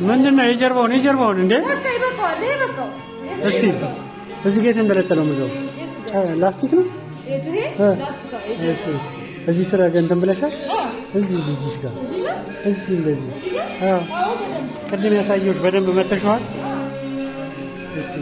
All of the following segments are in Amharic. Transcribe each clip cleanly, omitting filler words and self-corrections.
ምንድን ነው የጀርባውን የጀርባውን እንዴ? እስቲ እዚህ ጋር የተንጠለጠለው ምንድን ነው? ላስቲክ ነው። እዚህ ስራ እንትን ብለሻል። እዚህ እዚህ እጅሽ ጋር እዚህ እንደዚህ ቅድም ያሳየሁሽ በደንብ መተሸዋል። እስቲ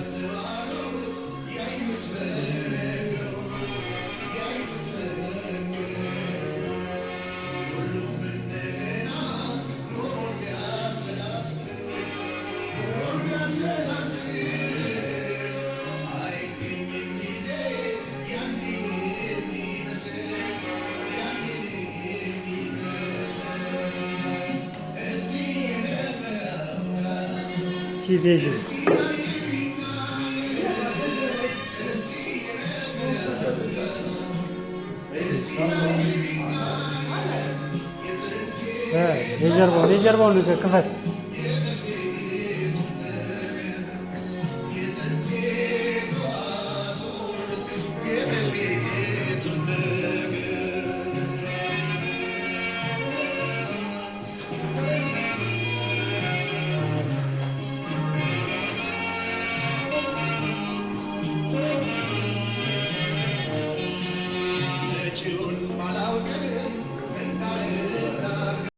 ሲፌሽን የጀርባውን የጀርባውን ክፈት።